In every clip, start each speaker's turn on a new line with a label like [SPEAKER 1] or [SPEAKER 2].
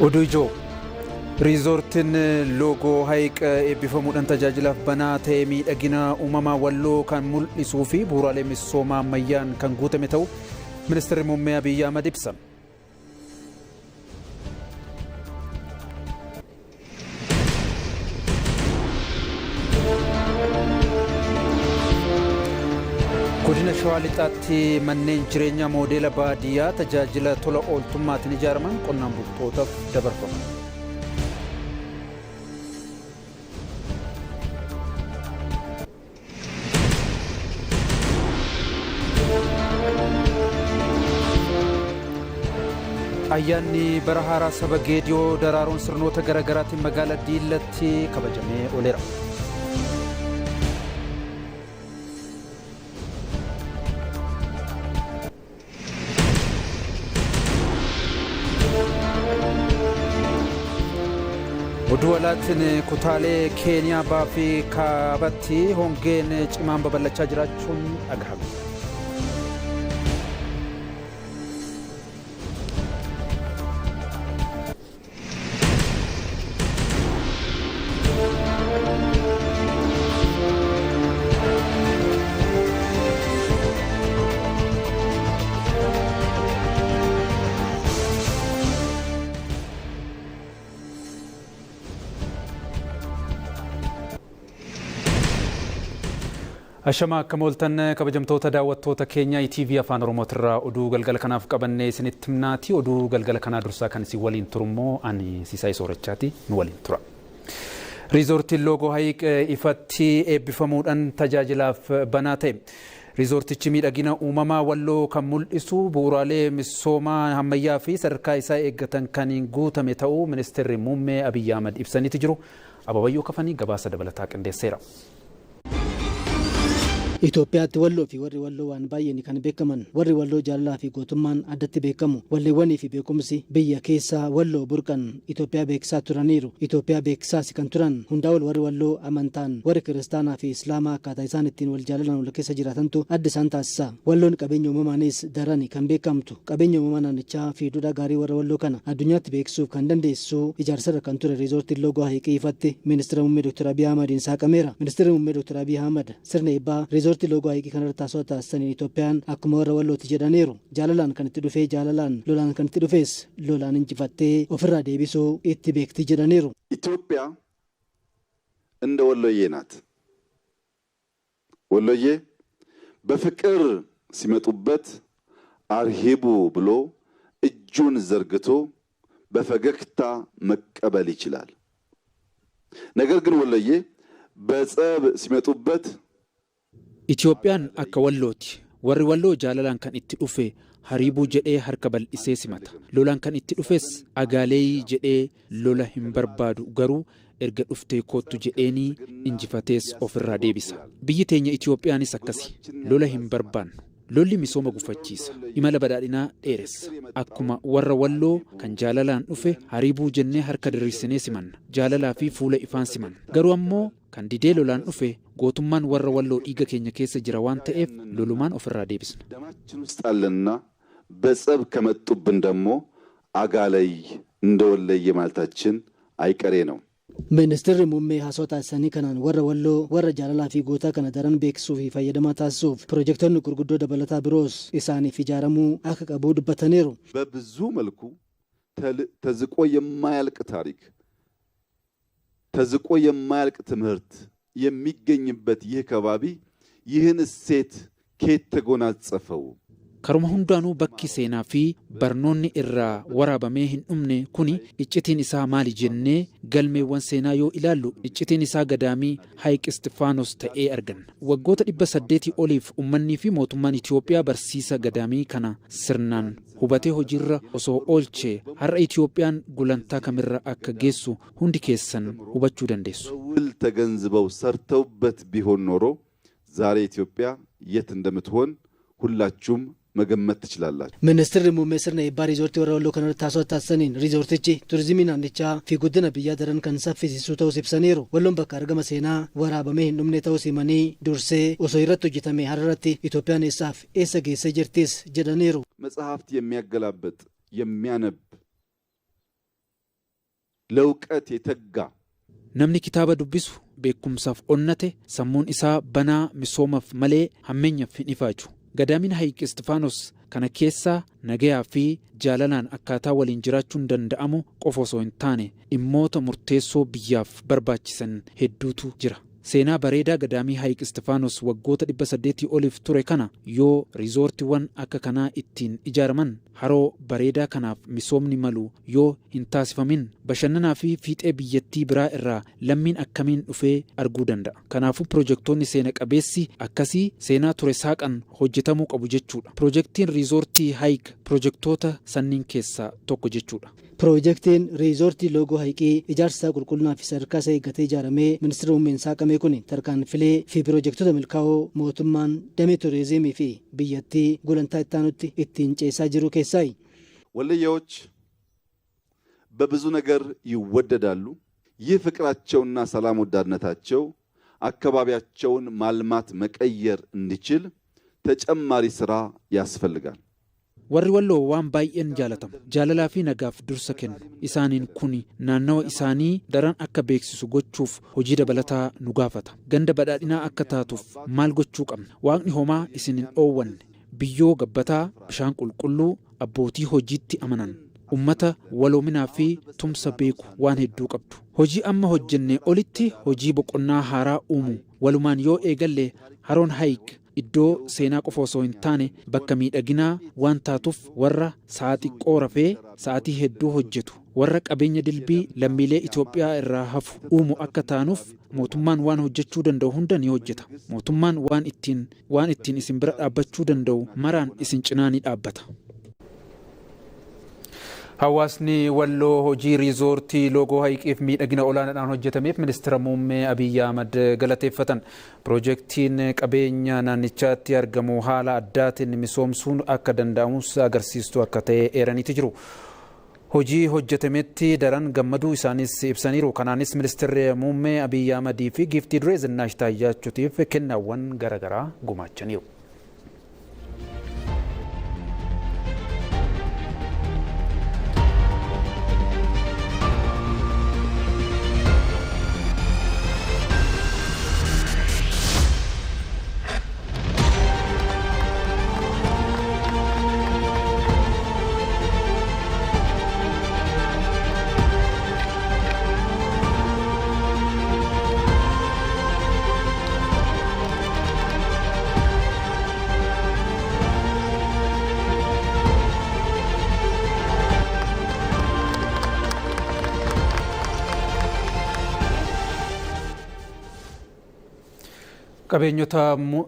[SPEAKER 1] Oduu ijoo. Riizoortiin Loogoo Hayiq eebbifamuudhaan tajaajilaaf banaa ta'e miidhagina uumamaa Walloo kan mul'isuu fi bu'uuraalee misoomaa ammayyaan kan guutame ta'uu Ministeerri Muummee Abiyyi Ahmad ibsan. Godina Shawaa Lixaatti manneen jireenyaa moodeela baadiyyaa tajaajila tola ooltummaatiin ijaaraman qonnaan bultootaaf dabarfaman. Ayyaanni bara haaraa saba Geediyoo daraaroon sirnoota garaagaraatiin magaalaa Diillatti kabajamee ooleera. Oduu alaatiin kutaalee Keeniyaa bahaa fi kaabatti hongeen cimaan babal'achaa jiraachuun dhagahame. Ashama akkam ooltan kabajamtoota daawwattoota keenya ETV Afaan Oromootirraa oduu galgala kanaaf qabannee isinitti himnaati. Oduu galgala kanaa dursaa kan isin waliin turummoo ani Sisaay Soorechaati, nu waliin tura. Riizoortiin Loogoo Hayiq ifatti eebbifamuudhaan tajaajilaaf banaa ta'e. Riizoortichi miidhagina uumamaa Walloo kan mul'isu bu'uuraalee misoomaa ammayyaa fi sadarkaa isaa eeggatan kan guutame ta'uu Ministeerri Muummee Abiyyi Ahmad ibsaniiti jiru. Ababayyoo Kafanii gabaasa dabalataa qindeesseera.
[SPEAKER 2] Itoophiyaatti Walloo fi warri Walloo waan baay'een kan beekaman. Warri Walloo jaalalaa fi gootummaan addatti beekamu. Walleewwanii fi beekumsi biyya keessaa Walloo burqan Itoophiyaa beeksisaa turaniiru. Itoophiyaa beeksisaas kan turan. Hundaa ol warri Walloo amantaan warri Kiristaanaa fi Islaamaa akkaataa isaan ittiin wal jaalalaan wal keessa jiraatantu adda isaan taasisa. Walloon qabeenya uumamaanis darani kan beekamtu. Qabeenya uumamaa naannichaa fi duudhaa gaarii warra Walloo kana addunyaatti beeksisuuf kan dandeessisu ijaarsarra kan ture Riizoortiin Loogoo Hayiqii ifatti Ministira Muummee Dr. Abiy Ahmadiin saaqameera. Ministirri Muummee Dr. Abiy Ahmad sirna eebbaa Riizoortii Loogoo Hayiqii kanarratti haasawaa taasisaniin Itoophiyaan akkuma warra Wallooti jedhaniiru. Jaalalaan kan itti dhufee jaalalaan, lolaan kan itti dhufes lolaan injifattee ofirraa deebisuu itti beekti jedhaniiru.
[SPEAKER 3] ኢትዮጵያ እንደ ወሎዬ ናት። ወሎዬ በፍቅር ሲመጡበት አርሂቡ ብሎ እጁን ዘርግቶ በፈገግታ መቀበል ይችላል። ነገር ግን ወሎዬ በጸብ ሲመጡበት
[SPEAKER 1] Itoophiyaan akka Wallooti. Warri Walloo jaalalaan kan itti dhufe hariibuu jedhee harka bal'isee simata. Lolaan kan itti dhufes agaaleeyii jedhee lola hin barbaadu, garuu erga dhuftee koottu jedheenii injifatees ofirraa deebisa. Biyyi teenya Itoophiyaanis akkasi. Lola hin barbaannu. Lolli misooma gufachiisa. Imala badhaadhinaa dheeressa. Akkuma warra Walloo kan jaalalaan dhufe hariibuu jennee harka diriirsinee simanna. Jaalalaa fi fuula ifaan simanna. Garuu ammoo kan didee lolaan dhufe gootummaan warra Walloo dhiiga keenya keessa jira waan ta'eef lolumaan ofirraa deebisna.
[SPEAKER 3] ደማችን ውስጥ አለና በጸብ ከመጡብን ደግሞ አጋለይ እንደ ወለየ ማለታችን አይቀሬ ነው።
[SPEAKER 2] Ministirri Muummee haasawaa taasisanii kanaan warra Walloo warra jaalalaa fi gootaa kana daran beeksisuu fi fayyadamaa taasisuuf pirojektoonni gurguddoo dabalataa biroos isaaniif ijaaramuu akka qabu dubbataniiru.
[SPEAKER 3] በብዙ መልኩ ተዝቆ የማያልቅ ታሪክ፣ ተዝቆ የማያልቅ ትምህርት የሚገኝበት ይህ ከባቢ ይህን እሴት ከየት ተጎናጸፈው?
[SPEAKER 1] Karuma hundaanuu bakki seenaa fi barnoonni irraa waraabamee hin dhumne kuni iccitiin isaa maali jennee galmeewwan seenaa yoo ilaallu iccitiin isaa gadaamii Hayiq Istifaanos ta'ee arganna. Waggoota 800 oliif ummannii fi mootummaan Itoophiyaa barsiisa gadaamii kana sirnaan hubatee hojiirra osoo oolchee har'a Itoophiyaan gulantaa kamirra akka geessu hundi keessan hubachuu dandeessu.
[SPEAKER 3] በውል ተገንዝበው ሰርተውበት ቢሆን ኖሮ ዛሬ ኢትዮጵያ የት እንደምትሆን ሁላችሁም መገመት ትችላላችሁ።
[SPEAKER 2] Ministirri Muummee sirna eebbaa riizoortii warra Walloo kanarratti haasawaa taasisaniin riizoortichi turizimii naannichaa fi guddina biyyaa daran kan saffisiisu ta'us ibsaniiru. Walloon bakka argama seenaa waraabamee hin dhumne ta'us himanii dursee osoo irratti hojjetame har'arratti Itoophiyaan eessaaf eessa geessee jirtis jedhaniiru.
[SPEAKER 3] መጽሐፍት የሚያገላብጥ የሚያነብ ለእውቀት የተጋ
[SPEAKER 1] Namni kitaaba dubbisu, beekumsaaf onnate, sammuun isaa banaa misoomaaf malee hammeenyaaf hin ifaaju. Gadaamiin Hayiq Isxifaanos kana keessaa nagayaa fi jaalalaan akkaataa waliin jiraachuun danda'amu qofa osoo hin taane dhimmoota murteessoo biyyaaf barbaachisan hedduutu jira. Seenaa bareedaa gadaamii Hayiq Isxifaanos waggoota 800 oliif ture kana yoo riizoortiiwwan akka kanaa ittiin ijaaraman, haroo bareedaa kanaaf misoomni malu yoo hin taasifamin, bashannanaa fi fiixee biyyattii biraa irraa lammiin akkamiin dhufee arguu danda'a? Kanaafuu pirojektoonni seena qabeessi akkasii seenaa ture saaqan hojjetamuu qabu jechuudha. Pirojektiin riizoortii Hayiq pirojektoota sanniin keessaa tokko jechuudha.
[SPEAKER 2] Piroojeektiin riizoortii Loogoo Hayiqii ijaarsa isaa qulqullinaa fi sadarkaa isaa eeggatee ijaaramee ministeera muummeen saaqame kun tarkaanfilee fi piroojektota milkaa'oo mootummaan damee turizimii fi biyyattii gulantaa itti aanutti ittiin ceesaa jiru keessaayi.
[SPEAKER 3] ወሎዬዎች በብዙ ነገር ይወደዳሉ። ይህ ፍቅራቸውና ሰላም ወዳድነታቸው አካባቢያቸውን ማልማት መቀየር እንዲችል ተጨማሪ ስራ ያስፈልጋል።
[SPEAKER 1] Warri Walloo waan baay'een jaalatamu. Jaalalaa fi nagaaf dursa kennu. Isaaniin kun naannawa isaanii daran akka beeksisu gochuuf hojii dabalataa nu gaafata. Ganda badhaadhinaa akka taatuuf maal gochuu qabna? Waaqni homaa isin hin dhoowwanne. Biyyoo gabbataa, bishaan qulqulluu, abbootii hojiitti amanan, ummata waloominaa fi tumsa beeku waan hedduu qabdu. Hojii amma hojjenne olitti hojii boqonnaa haaraa uumu walumaan yoo eegalle, haroon Hayiq iddoo seenaa qofa osoo hin taane bakka miidhaginaa waan taatuuf, warra sa'a xiqqoo rafee sa'atii hedduu hojjetu, warra qabeenya dilbii lammiilee Itoophiyaa irraa hafu uumu akka taanuuf mootummaan waan hojjechuu danda'u hunda ni hojjeta. Mootummaan waan ittiin isin bira dhaabbachuu danda'u maraan isin cinaa ni dhaabbata. Hawaasni Walloo hojii riizoortii Loogoo Hayiqiif miidhagina olaanaadhaan hojjetameef ministeera muummee Abiyyi Ahmad galateeffatan. Piroojeektiin qabeenya naannichaatti argamu haala addaatiin misoomsuun akka danda'amus agarsiistuu akka ta'e eeraniiti jiru. Hojii hojjetametti daran gammaduu isaanis ibsaniiru. Kanaanis ministeerri muummee Abiyyi Ahmadii fi giiftii duree Zinnaash Taayyaachuutiif kennaawwan garaagaraa gumaachaniiru. Qabeenyota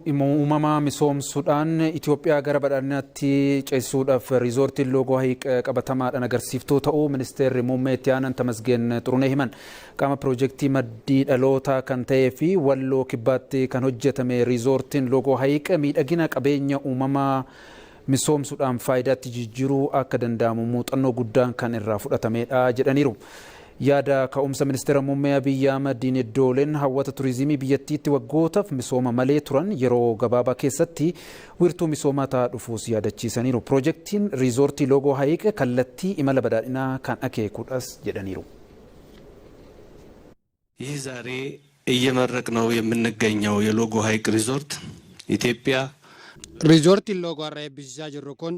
[SPEAKER 1] uumamaa misoomsuudhaan Itoophiyaa gara badhaadhinaatti ceesisuudhaaf riizoortiin Loogoo Hayiq qabatamaadhaan agarsiiftuu ta'uu ministeerri muummee itti aanan Tamasgeen Xurunee himan. Qaama piroojeektii maddii dhalootaa kan ta'ee fi Walloo Kibbaatti kan hojjetame riizoortiin Loogoo Hayiq miidhagina qabeenya uumamaa misoomsuudhaan faayidaatti jijjiiruu akka danda'amu muuxannoo guddaan kan irraa fudhatamedha jedhaniiru. Yaada ka'umsa ministeera muummee Abiyyi Ahmadiin iddooleen hawwata turizimii biyyattiitti waggootaaf misooma malee turan yeroo gabaabaa keessatti wiirtuu misoomaa ta'aa dhufuus yaadachiisaniiru. Piroojeektiin riizoortii Loogoo Hayiq kallattii imala badhaadhinaa kan akeekudhas jedhaniiru.
[SPEAKER 4] ይህ ዛሬ እየመረቅነው የምንገኘው የሎጎ ሐይቅ ሪዞርት ኢትዮጵያ
[SPEAKER 5] Riizoortiin Loogoo har'a eebbisiisaa jirru kun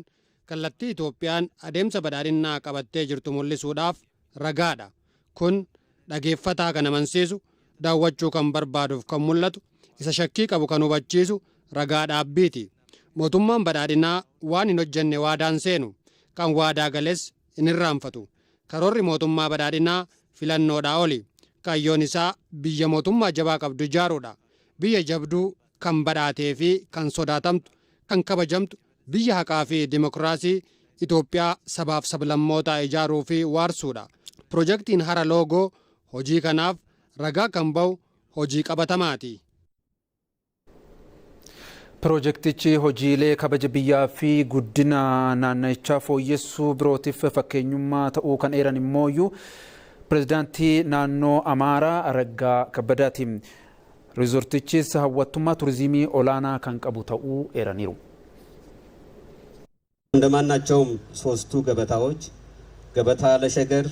[SPEAKER 5] kallattii Itoophiyaan adeemsa badhaadhinaa qabattee jirtu mul'isuudhaaf ragaadha. Kun dhageeffataa kan amansiisu, daawwachuu kan barbaaduuf kan mul'atu, isa shakkii qabu kan hubachiisu ragaa dhaabbiiti. Mootummaan badhaadhinaa waan hin hojjenne waadaan seenu, kan waadaa gales hin irraanfatu. Karoorri mootummaa badhaadhinaa filannoodhaa oli. Kaayyoon isaa biyya mootummaa jabaa qabdu ijaaruudha. Biyya jabduu kan badhaatee fi kan sodaatamtu, kan kabajamtu, biyya haqaa fi dimokiraasii Itoophiyaa sabaaf sablammootaa ijaaruu fi waarsuudha. Pirojektiin hara Loogoo hojii kanaaf ragaa kan ba'u hojii qabatamaati.
[SPEAKER 1] Pirojektichi hojiilee kabaja biyyaa fi guddina naannichaa fooyyessuu birootiif fakkeenyummaa ta'uu kan eeran immoo pirezidaantii naannoo Amaaraa Araggaa Kabbadaati. Riizortichis hawwattummaa turizimii olaanaa kan qabu ta'uu eeraniiru.
[SPEAKER 6] እንደማናቸውም ሶስቱ ገበታዎች ገበታ ለሸገር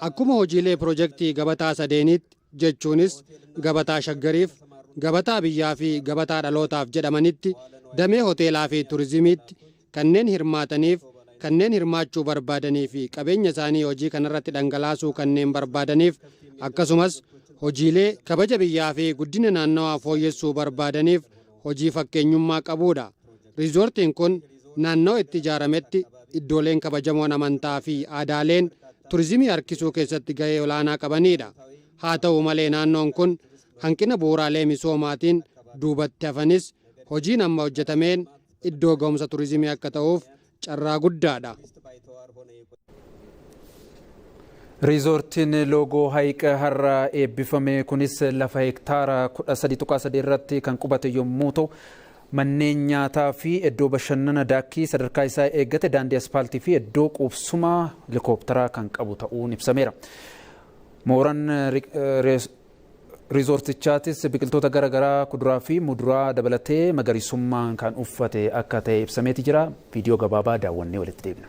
[SPEAKER 5] Akkuma hojiilee pirojektii gabataa sadeenitti, jechuunis gabataa shaggariif, gabataa biyyaa fi gabataa dhalootaaf jedhamanitti, damee hoteelaa fi turizimiitti kanneen hirmaataniif, kanneen hirmaachuu barbaadanii fi qabeenya isaanii hojii kanarratti dhangalaasuu kanneen barbaadaniif, akkasumas hojiilee kabaja biyyaa fi guddina naannawaa fooyyessuu barbaadaniif hojii fakkeenyummaa qabuudha. Riizoortiin kun naannoo itti ijaarametti iddooleen kabajamoon amantaa fi aadaaleen turizimii harkisuu keessatti gahee olaanaa qabaniidha. Haa ta'u malee, naannoon kun hanqina bu'uuraalee misoomaatiin duubatti hafanis, hojiin amma hojjetameen iddoo ga'umsa turizimii akka ta'uuf carraa guddaadha.
[SPEAKER 1] Riizoortiin Loogoo Hayiq har'a eebbifame kunis lafa hektaara 13.3 irratti kan qubate yommuu ta'u, manneen nyaataa fi iddoo bashannana daakkii sadarkaa isaa eeggate, daandii aspaaltii fi iddoo qubsuma helikoophtaraa kan qabu ta'uun ibsameera. Mooraan riizoortichaatis biqiltoota garaagaraa kuduraa fi muduraa dabalatee magariisummaan kan uffate akka ta'e ibsameeti jira. Viidiyoo gabaabaa daawwannee walitti deebina.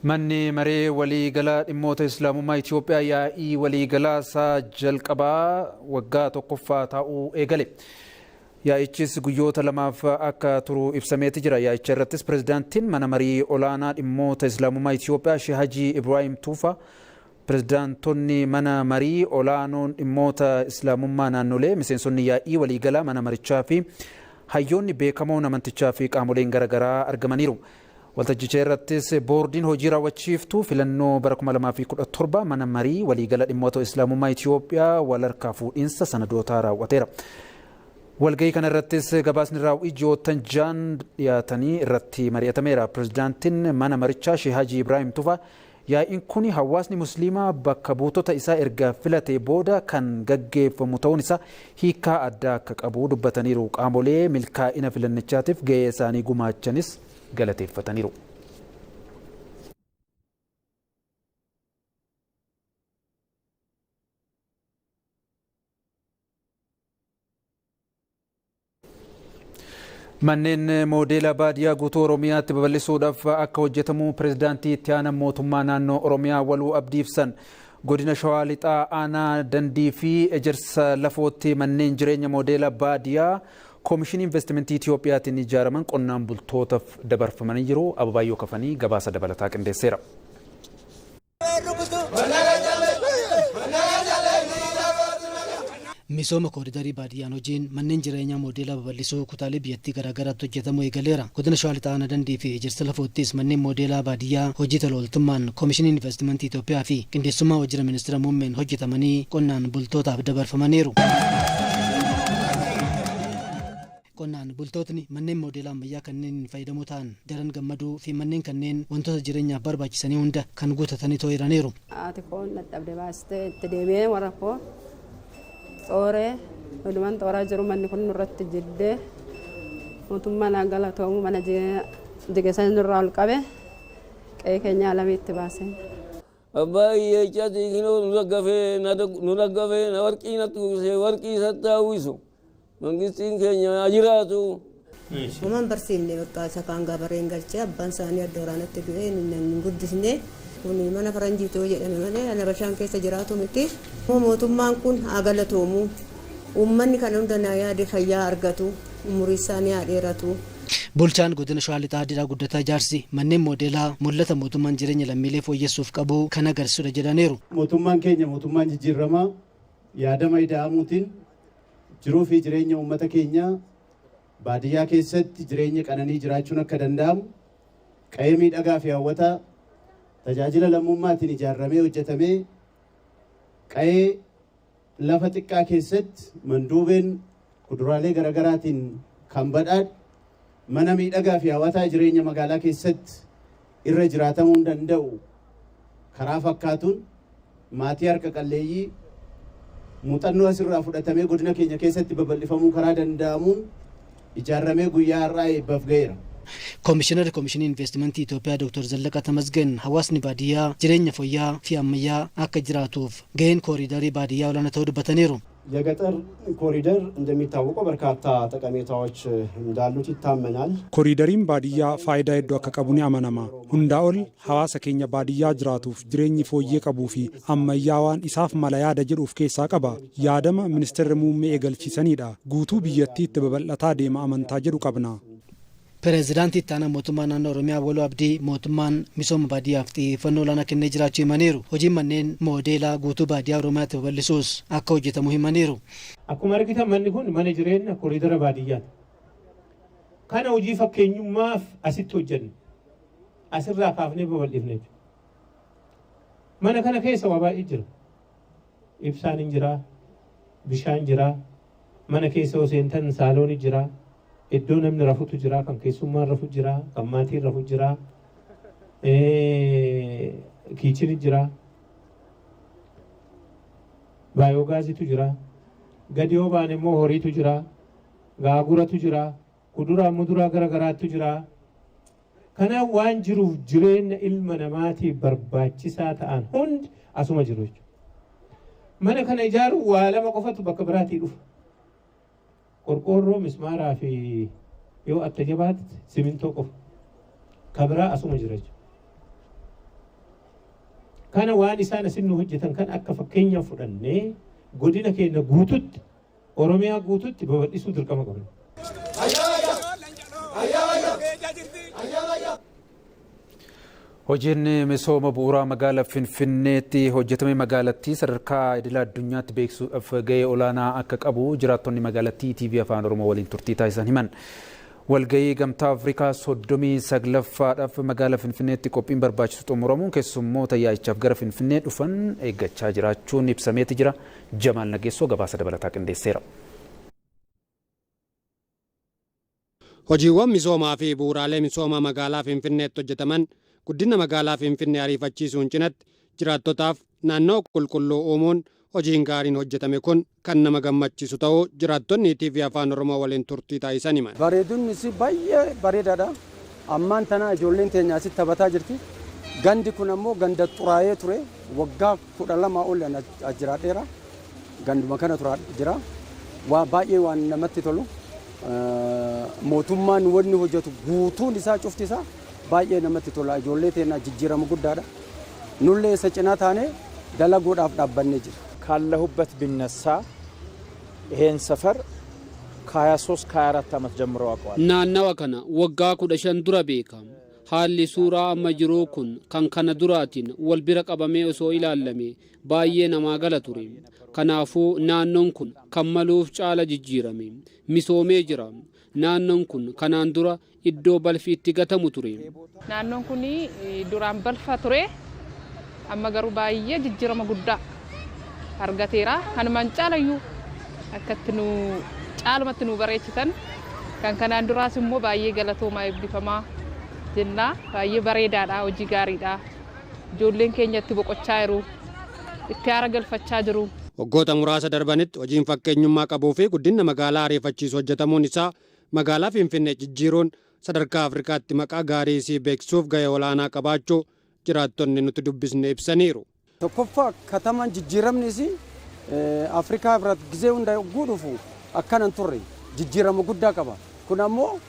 [SPEAKER 1] Manni maree waliigalaa dhimmoota Islaamummaa Itoophiyaa yaa'ii waliigalaa isaa jalqabaa waggaa tokkoffaa taa'uu eegale. Yaa'ichis guyyoota lamaaf akka turu ibsameeti jira. Yaa'icha irrattis pirezidaantiin mana marii olaanaa dhimmoota Islaamummaa Itoophiyaa Sheeh Hajii Ibraahim Tuufaa, pirezidaantonni mana marii olaanoon dhimmoota Islaamummaa naannolee, miseensonni yaa'ii waliigalaa mana marichaa fi hayyoonni beekamoon amantichaa fi qaamoleen garaagaraa argamaniiru. Waltajjicha irrattis boordiin hojii raawwachiiftuu filannoo bara 2017 mana marii waliigala dhimmoota Islaamummaa Itoophiyaa wal harkaa fuudhinsa sanadootaa raawwateera. Walgahii kana irrattis gabaasni raawwii ji'oottan 6n dhiyaatanii irratti mari'atameera. Pirezidaantiin mana marichaa Sheeh Hajii Ibraahim Tufaa yaa'iin kun hawaasni musliimaa bakka buutota isaa erga filatee booda kan gaggeeffamu ta'uun isaa hiikaa addaa akka qabu dubbataniiru. Qaamolee milkaa'ina filannichaatiif gahee isaanii gumaachanis galateeffataniiru. Manneen moodeela baadiyyaa guutuu Oromiyaatti babal'isuudhaaf akka hojjetamu pirezidaantii itti aanaa mootummaa naannoo Oromiyaa Waluu Abdii ibsan. Godina Shawaa Lixaa aanaa Dandii fi Ejersa Lafootti manneen jireenya moodeela baadiyyaa Koomishinii Investimentii Itiyoophiyaatiin ijaaraman qonnaan bultootaaf dabarfamanii jiru. Ababaayyoo Kafanii gabaasa dabalataa qindeesseera.
[SPEAKER 2] Misooma kooridarii baadiyyaan hojiin manneen jireenyaa moodeelaa babal'isuu kutaalee biyyattii garaagaraatti hojjetamuu eegaleera. Godina Shawaa Lixaa aanaa Dandii fi Ejersa Lafoottis manneen moodeelaa baadiyyaa hojii tola ooltummaan Koomishinii Investimentii Itoophiyaa fi qindeessummaa Waajjira Ministira Muummeen hojjetamanii qonnaan bultootaaf dabarfamaniiru. Qonnaan bultootni manneen moodeela ammayyaa kanneen fayyadamoo ta'an daran gammaduu fi manneen kanneen wantoota jireenyaaf barbaachisanii hunda kan guutatanii to'iraniiru.
[SPEAKER 6] Haati koo dadhabde baastee itti deebi'ee warra koo xooree walumaan xooraa jiru manni kun nurratti jiddee mootummaan haa galatoomu mana jige san nurraa ol qabe qe'ee keenya alamiitti baase.
[SPEAKER 7] Abbaa hiyyeechaati kinoo nu daggafee nu daggafee na warqii natti uwwisee warqii isatti haa uwwisu mangistiin keenya haa jiraatu.
[SPEAKER 8] Uumaan barsiifne bakka isa kaan gabareen galchee abbaan isaanii adda waraanatti du'ee hin guddisne kun mana faranjiitoo jedhame malee ana bashaan keessa jiraatu miti. Mootummaan kun haa galatoomu uummanni kana hunda naa yaade fayyaa argatu umurii isaanii haa dheeratu.
[SPEAKER 2] Bulchaan godina Shawaa Lixaa Didhaa Guddataa Jaarsi manneen moodeelaa mul'ata mootummaan jireenya lammiilee fooyyessuuf qabu kan agarsiisudha jedhaniiru.
[SPEAKER 9] Mootummaan keenya mootummaan jijjiiramaa yaadama ida'amuutiin jiruu fi jireenya uummata keenyaa baadiyyaa keessatti jireenya qananii jiraachuun akka danda'amu qe'ee miidhagaa fi hawwataa tajaajila lammummaatiin ijaaramee hojjetamee qe'ee lafa xiqqaa keessatti manduubeen kuduraalee garaagaraatiin kan badhaadhe mana miidhagaa fi hawwataa jireenya magaalaa keessatti irra jiraatamuu danda'u karaa fakkaatuun maatii harka qalleeyyii muuxannoo asirraa fudhatamee godina keenya keessatti babal'ifamuu karaa danda'amuun ijaaramee guyyaa har'aa eebbaaf ga'eera.
[SPEAKER 2] Koomishinarri Koomishinii Investimentii Itoophiyaa Dr. Zallaqa Tamasgen hawaasni baadiyyaa jireenya fooyya'aa fi ammayyaa akka jiraatuuf gaheen kooriidarii baadiyyaa olaanaa ta'uu dubbataniiru.
[SPEAKER 10] የገጠር ኮሪደር እንደሚታወቀው በርካታ ጠቀሜታዎች እንዳሉት ይታመናል።
[SPEAKER 11] Kooriidariin baadiyyaa faayidaa hedduu akka qabu ni amanama. Hundaa ol hawaasa keenya baadiyyaa jiraatuuf jireenyi fooyyee qabuu fi ammayyaawaan isaaf mala yaada jedhu of keessaa qaba. Yaadama ministeerri muummee eegalchiisanidha. Guutuu biyyattiitti babal'ataa deema amantaa jedhu qabna.
[SPEAKER 2] Pireezidaantii itti aanaa mootummaa naannoo Oromiyaa Awwaluu Abdii mootummaan misooma baadiyyaaf xiyyeeffannoo olaanaa kennee jiraachuu himaniiru. Hojiin manneen moodeelaa guutuu baadiyyaa Oromiyaatti babal'isuus akka hojjetamu himaniiru.
[SPEAKER 12] Akkuma argitan manni kun mana jireenya koriidara baadiyyaati. Kana hojii fakkeenyummaaf asitti hojjennu. Asirraa kaafnee babal'ifne jechuudha. Mana kana keessa waa baay'ee jira. Ibsaan hin jira, bishaan jira, mana keessa yoo seentan saaloon jira, iddoo namni rafutu jira, kan keessummaan rafu jira, kan maatiin rafu jira, kitchen jira, baayoogaasitu jira, gadi yoo baane immoo horiitu jira, gaaguratu jira, kuduraa muduraa gara garaatu jira. Kanaaf waan jiruuf jireenya ilma namaatiif barbaachisaa ta'an hundi asuma jiru jechuudha. Mana kana ijaaruun waa lama qofatu bakka biraatii dhufa. Qorqoorroo, mismaaraa fi yoo atta jabaate simintoo qofa. Ka biraa asuma jira jechuudha. Kana waan isaan asin nu hojjetan kan akka fakkeenya fudhannee godina keenya guututti Oromiyaa guututti babal'isuu dirqama qabna.
[SPEAKER 1] Hojiin misooma bu'uuraa magaalaa Finfinneetti hojjetame magaalattii sadarkaa idila addunyaatti beeksisuudhaaf gahee olaanaa akka qabu jiraattonni magaalattii TV Afaan Oromoo waliin turtii taasisan himan. Walgahii Gamtaa Afrikaa 39ffaadhaaf magaalaa Finfinneetti qophiin barbaachisu xumuramuun keessummoota yaa'ichaaf gara Finfinnee dhufan eeggachaa jiraachuun ibsameeti jira. Jamaal Nageessoo gabaasa dabalataa qindeesseera.
[SPEAKER 5] Hojiiwwan misoomaa fi bu'uuraalee misoomaa magaalaa Finfinneetti hojjetaman guddina magaalaa Finfinnee ariifachiisuun cinatti jiraattotaaf naannoo qulqulluu uumuun hojiin gaariin hojjetame kun kan nama gammachiisu ta'uu jiraattonni TV Afaan Oromoo waliin turtii taasisan himan.
[SPEAKER 13] Bareedinni isii baay'ee bareedaadha. Ammaan tana ijoolleen teenya asitti taphataa jirti. Gandi kun ammoo ganda xuraa'ee ture. Waggaa 12 ol as jiraadheera. Ganduma kana jira. Waa baay'ee waan namatti tolu. Mootummaan wanni hojjetu guutuun isaa cufti isaa baay'ee namatti tola. Ijoollee teenya jijjiirama guddaadha. Nullee isa cinaa taanee dalaguudhaaf dhaabbannee jira.
[SPEAKER 14] ካለሁበት ብነሳ ይሄን ሰፈር ከ23 ከ24 ዓመት ጀምሮ አውቀዋል።
[SPEAKER 15] Naannawa kana waggaa 15 dura beeka. Haalli suuraa amma jiruu kun kan kana duraatiin wal bira qabamee osoo ilaalame baay'ee namaa gala ture. Kanaafuu naannoon kun kan maluuf caala jijjiirame misoomee jira. Naannoon kun kanaan dura iddoo balfi itti gatamu ture.
[SPEAKER 16] Naannoon kun duraan balfa ture, amma garuu baay'ee jijjiirama guddaa argateera. Kanumaan caalayyuu akkatti nu caalumatti nu bareechitan Kan kanaan duraas immoo baay'ee galatoomaa, eebbifamaa jenna. Baay'ee bareedaadha, hojii gaariidha. Ijoolleen keenya itti boqochaa jiru, itti haara galfachaa jiru.
[SPEAKER 5] Waggoota muraasa darbanitti hojiin fakkeenyummaa qabuu fi guddina magaalaa ariifachiisu hojjetamuun isaa magaalaa Finfinnee jijjiiruun sadarkaa Afrikaatti maqaa gaarii isii beeksisuuf gahee olaanaa qabaachuu jiraattonni nuti dubbisne ibsaniiru.
[SPEAKER 13] Tokkoffaa, katamaan jijjiiramni isii Afrikaa biratti gizee hunda yogguu dhufu akkana hin turre, jijjiirama guddaa qaba. Kun ammoo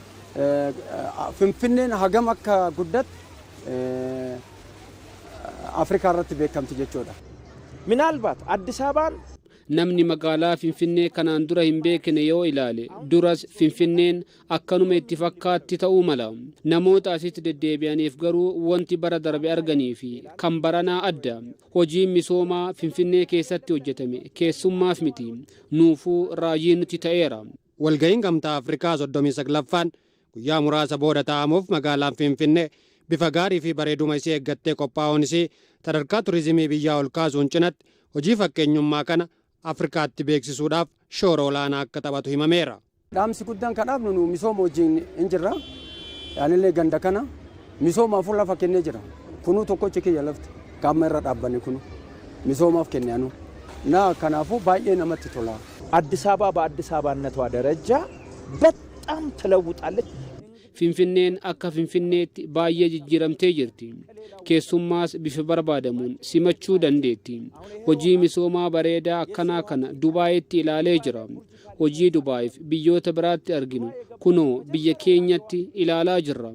[SPEAKER 13] Finfinneen hagam akka guddatte Afrikaa irratti beekamti jechuudha.
[SPEAKER 14] ምናልባት አዲስ አበባን
[SPEAKER 15] Namni magaalaa Finfinnee kanaan dura hin beekne yoo ilaale, duras Finfinneen akkanuma itti fakkaatti ta'uu mala. Namoota asitti deddeebi'aniif garuu wanti bara darbe arganii fi kan baranaa adda. Hojiin misoomaa Finfinnee keessatti hojjetame keessummaaf miti, nuufuu raajii nuti ta'eera.
[SPEAKER 5] Walga'iin Gamtaa Afrikaa 39ffaan guyyaa muraasa booda taa'amuuf magaalaan Finfinnee bifa gaarii fi bareeduma isii eeggattee qophaa'uun isii sadarkaa turizimii biyyaa ol kaasuun cinatti hojii fakkeenyummaa kana Afrikaatti beeksisuudhaaf shoora olaanaa akka taphatu himameera.
[SPEAKER 13] Dhaamsi guddaan kan dhaabnu nu misooma wajjin hin jirra. Yaanillee ganda kana misoomaafuu lafa kennee jira. Kunuu tokkochi kiyya lafti qaama irra dhaabbanne kunu misoomaaf kenne anu. Na kanaafuu baay'ee namatti tola.
[SPEAKER 14] አዲስ አበባ በአዲስ አበባነቷ ደረጃ በጣም ተለውጣለች።
[SPEAKER 15] Finfinneen akka Finfinneetti baay'ee jijjiiramtee jirti. Keessummaas bifa barbaadamuun simachuu dandeetti. Hojii misoomaa bareedaa akkanaa kana Dubaayitti ilaalee jira. Hojii Dubaayiif biyyoota biraatti arginu kunoo biyya keenyatti ilaalaa jirra.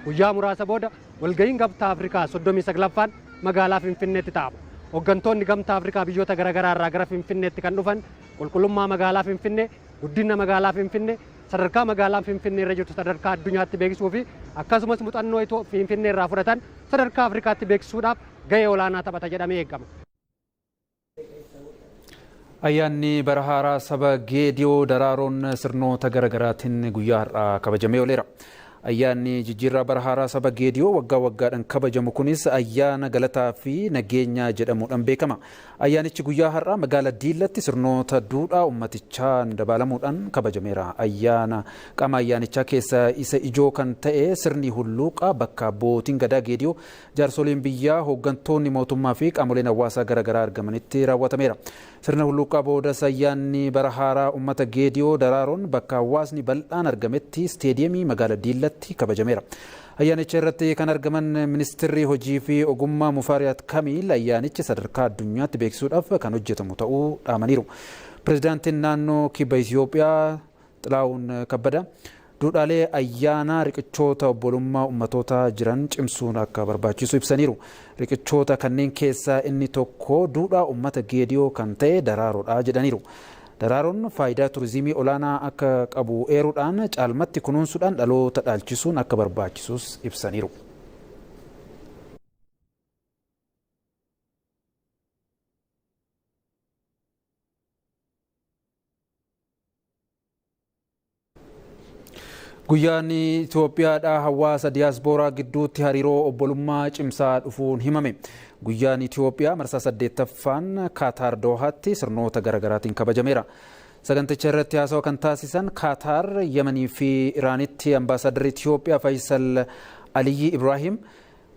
[SPEAKER 5] Guyyaa muraasa booda walga'iin Gamtaa Afrikaa 39ffaan magaalaa Finfinneetti taa'ama. Hooggantoonni Gamtaa Afrikaa biyyoota garaagaraa irraa gara Finfinneetti kan dhufan qulqullummaa magaalaa Finfinnee, guddina magaalaa Finfinnee, sadarkaa magaalaan Finfinnee irra jirtu sadarkaa addunyaatti beeksisuu fi akkasumas muuxannoo itoo Finfinnee irraa fudhatan sadarkaa Afrikaatti beeksisuudhaaf gahee olaanaa taphata jedhamee eegama.
[SPEAKER 1] Ayyaanni bara haaraa saba Geediyoo Daraaroon sirnoota garaagaraatiin guyyaa har'aa kabajamee ooleera. Ayyaanni jijjiirraa bara haaraa saba Geediyoo waggaa waggaadhaan kabajamu kunis ayyaana galataa fi nageenyaa jedhamuudhaan beekama. Ayyaanichi guyyaa har'aa magaalaa Diillatti sirnoota duudhaa uummatichaan dabalamuudhaan kabajameera. Ayyaana qaama ayyaanichaa keessaa isa ijoo kan ta'e sirni hulluuqaa bakka abbootiin gadaa Geediyoo, jaarsoliin biyyaa, hooggantoonni mootummaa fi qaamoleen hawaasaa garaagaraa argamanitti raawwatameera. Sirna hulluuqaa boodas ayyaanni bara haaraa uummata Geediyoo Daraaroon bakka hawaasni bal'aan argametti isteediyamii magaalaa Diillatti kabajameera. Ayyaanicha irratti kan argaman ministeerri hojii fi ogummaa Mufaariyaat Kamiil ayyaanicha sadarkaa addunyaatti beeksisuudhaaf kan hojjetamu ta'uu dhaamaniiru. Pireezidaantiin naannoo kibba Itoophiyaa Xilaawun Kabbada duudhaalee ayyaanaa riqichoota obbolummaa uummattoota jiran cimsuun akka barbaachisu ibsaniiru. Riqichoota kanneen keessaa inni tokko duudhaa uummata Geediyoo kan ta'e Daraaroodha jedhaniiru. Daraaroon faayidaa turizimii olaanaa akka qabu eeruudhaan caalmatti kunuunsuudhaan dhaloota dhaalchisuun akka barbaachisus ibsaniiru. Guyyaan Itoophiyaadhaa hawaasa diyaaspooraa gidduutti hariiroo obbolummaa cimsaa dhufuun himame. Guyyaan Itoophiyaa marsaa 8ffaan Kaataar Doohaatti sirnoota garaagaraatiin kabajameera. Saganticha irratti haasawa kan taasisan Kaataar, Yemanii fi Iraanitti ambaasadarri Itoophiyaa Faayisal Aliyyi Ibraahim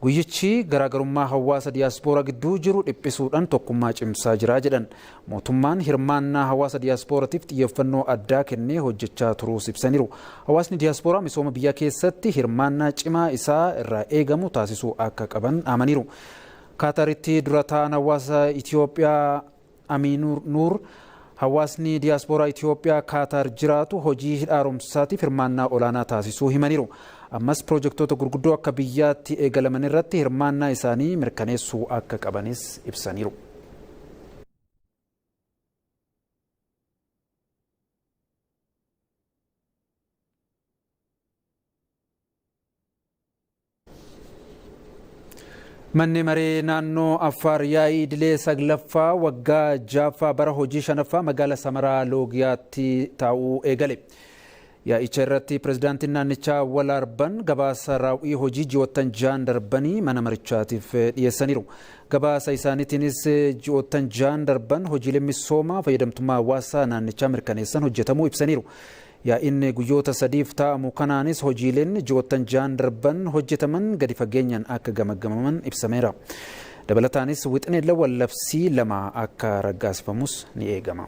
[SPEAKER 1] guyyichi garaagarummaa hawaasa diyaaspooraa gidduu jiru dhiphisuudhaan tokkummaa cimsaa jira jedhan. Mootummaan hirmaannaa hawaasa diyaaspooraatiif xiyyeeffannoo addaa kennee hojjechaa turuus ibsaniiru. Hawaasni diyaaspooraa misooma biyyaa keessatti hirmaannaa cimaa isaa irraa eegamu taasisuu akka qaban amaniiru. Kaataritti dura ta'an hawaasa Itoophiyaa Amiinur Nuur hawaasni diyaaspooraa Itoophiyaa Kaataar jiraatu hojii hidha haaromsaatiif hirmaannaa olaanaa taasisuu himaniiru. Ammas piroojektota gurguddoo akka biyyaatti eegalaman irratti hirmaannaa isaanii mirkaneessuu akka qabanis ibsaniiru. Manni maree naannoo Affaar yaa'ii idilee 9ffaa waggaa 6ffaa bara hojii 5ffaa magaalaa Samaraa Loogiyaatti taa'uu eegale. Yaa'icha irratti pirezidaantiin naannichaa Awwal Arban gabaasa raawwii hojii ji'oottan 6n darbanii mana marichaatiif dhiyeessaniiru. Gabaasa isaaniitiinis ji'oottan 6n darban hojiileen misoomaa fayyadamtummaa hawaasaa naannichaa mirkaneessan hojjetamuu ibsaniiru. Yaa'iin guyyoota sadiif taa'amu kanaanis hojiileen ji'oottan ja'an darban hojjetaman gadi fageenyaan akka gamaggamaman ibsameera. Dabalataanis wixineen labsii lama akka raggaasifamus ni eegama.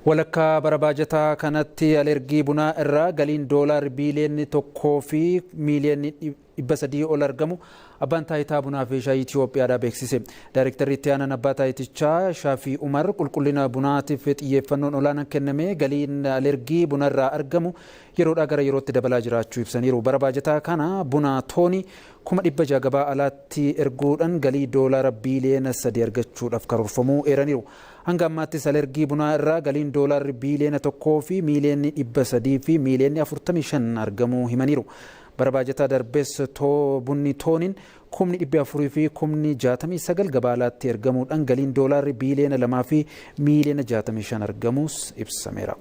[SPEAKER 1] Walakkaa bara baajataa kanatti alergii bunaa irraa galiin doolaarri biiliyoona 1 fi miiliyoonni 300 ol argamu abbaan taayitaa bunaa fi shaayii Itoophiyaadhaa beeksise. Daayirektarri itti aanaan abbaa taayitichaa Shaafii Umar qulqullina bunaatiif xiyyeeffannoon olaanaan kenname galiin alergii bunarraa argamu yeroodhaa gara yerootti dabalaa jiraachuu ibsaniiru. Bara baajataa kana buna toonii 600,000 gabaa alaatti erguudhaan galii doolaara biiliyoona 3 argachuudhaaf karoorfamuu eeraniiru. Hanga ammaattis alergii bunaa irraa galiin doolaarri biiliyoona 1 fi miiliyoona 300 fi miiliyoonni 45 argamuu himaniiru. Bara baajataa darbees bunni tooniin 469,000 gabaa alaatti ergamuudhaan galiin doolaarri biiliyoona 2 fi miiliyoona 65 argamuus ibsameera.